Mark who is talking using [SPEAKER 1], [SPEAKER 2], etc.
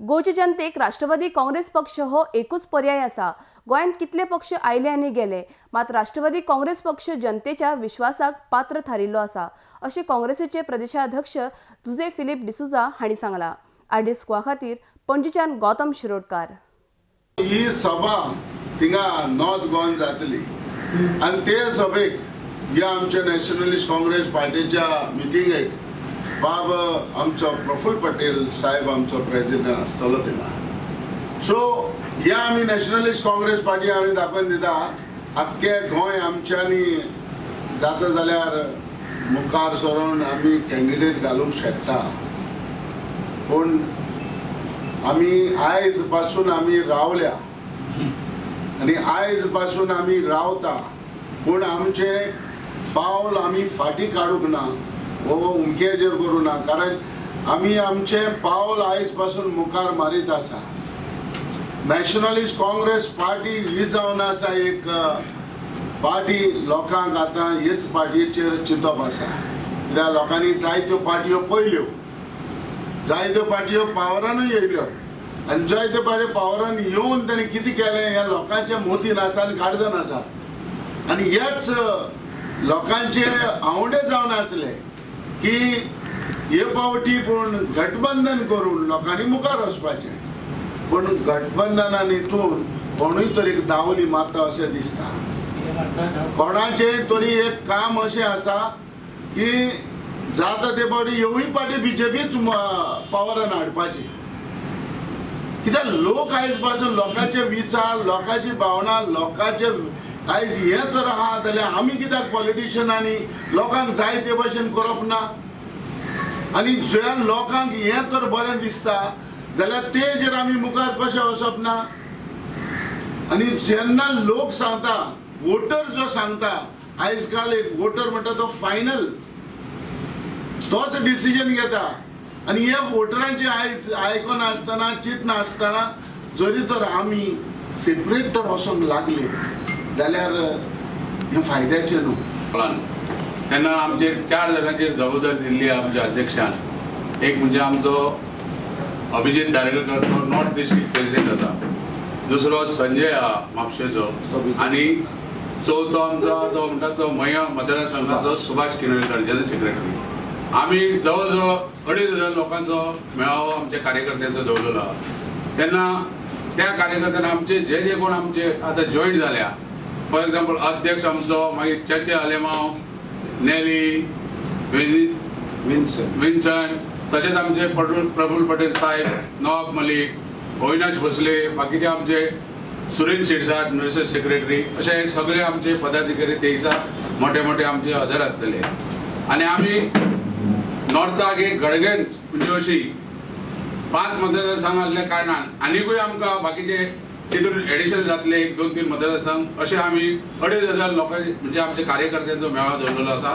[SPEAKER 1] गोंयचे जनतेक राष्ट्रवादी काँग्रेस पक्ष हो एकूच पर्याय आसा. गोंयांत कितले पक्ष आयले आनी गेले, मात राष्ट्रवादी काँग्रेस पक्ष जनतेच्या विश्वासाक पात्र थारिल्लो आसा, अशें काँग्रेसीचे प्रदेशाध्यक्ष जुझे फिलीप डिसुजा हांणी सांगलां. आरडी स्कुवा खातीर पणजीच्यान गौतम शिरोडकार.
[SPEAKER 2] ही सभा थिंगा नॉर्थ गोवान जातली आनी ते सभेक ह्या आमच्या नॅशनलिस्ट काँग्रेस पार्टीच्या मिटिंगेक बाब आमचो प्रफुल्ल पटेल साहेब आमचो प्रेसिडेंट आसतलो थिंगा. सो ह्या आमी नॅशनलिस्ट काँग्रेस पार्टी आमी दाखोवन दिता आख्खे गोंय आमच्यांनी जाता जाल्यार मुखार सरून आमी कॅन्डिडेट घालूंक शकता, पूण आमी आयज पासून आमी रावल्या आनी आयज पासून आमी रावता, पूण आमचें पावल आमी फाटीं काडूंक ना वो उमकेचेर करूं ना, कारण आमी आमचें पावल आयज पासून मुखार मारीत आसा. नॅशनलिस्ट काँग्रेस पार्टी ही जावन आसा एक पार्टी, लोकांक आतां हेच पार्टीचेर चिंतप आसा. कित्याक लोकांनी जायत्यो पार्टयो पळयल्यो, जायत्यो पार्टयो पावरानूय येयल्यो आनी जायत्यो पार्ट्यो पावरान येवन ताणें कितें केलें ह्या लोकांच्या मोतीन आसा आनी काळजान आसा. आनी ह्याच लोकांचे आवडे जावन आसले की हे पावटी पूण गठबंधन करून लोकांनी मुखार वचपाचें, पूण गठबंधनान हितून कोणूय तरी दावली मारता अशें दिसता. कोणाचें तरी एक काम अशें आसा की जाता ते पावटी येवूय पार्टी बीजेपीच पावरान हाडपाची. कित्याक लोक आयज पासून लोकांचे विचार, लोकांची भावना, लोकांचे आयज हें तर आहा जाल्यार आमी कित्याक पॉलिटिशनांनी लोकांक जाय ते भशेन करप ना? आनी ज्या लोकांक हें तर बरें दिसता जाल्यार तेजेर आमी मुखार कशें वचप ना? आनी जेन्ना लोक सांगता, वोटर जो सांगता, आयज काल एक वोटर म्हणटा तो फायनल तोच डिसिजन घेता. आनी ह्या वोटरांचे आयज आयकनासतना, चिंतनासतना जरी तर आमी सेपरेट तर वचोंक लागले जाल्यार हें फायद्याचें न्हू.
[SPEAKER 3] तेन्ना आमचेर 4 जाणांचेर जबाबदारी दिल्ली आमच्या अध्यक्षान. एक म्हणजे आमचो अभिजीत धारगळकर, तो नॉर्थ डिस्ट्रिक्ट प्रेसिडेंट आसा, दुसरो संजय आहा म्हापशेचो, आनी चवथो आमचो जो म्हणटा तो मया मतदारसंघाचो सुभाष किनळकर जनरल सेक्रेटरी. आमी जवळ जवळ 2500 लोकांचो मेळावो आमच्या कार्यकर्त्यांचो दवरलेलो आहा. तेन्ना त्या कार्यकर्त्यांनी आमचे जे जे कोण आमचे आतां जॉयन जाल्या, फॉर एग्जाम्पल अध्यक्ष आमचो, मागीर चर्चे आलेमाव, नेली, विन्सन, तशेंच आमचे प्रफुल्ल पटेल साहेब, नवाब मलिक, अविनाश भोसले, बाकीचे आमचे सुरेश शिरसाट नॅशनल सेक्रेटरी, अशे सगळे आमचे पदाधिकारी ते दिसा मोठे मोठे आमचे हजर आसतले. आनी आमी नॉर्थाक एक गडगंज म्हणजे अशी 5 मतदारसंघ आसल्या कारणान आनिकूय आमकां बाकीचे तितून एडिशनल जातले 1, 2, 3 मतदारसंघ, अशे आमी 2500 लोकांचे म्हणजे आमचे कार्यकर्त्यांचो मेळावो दवरलेलो आसा.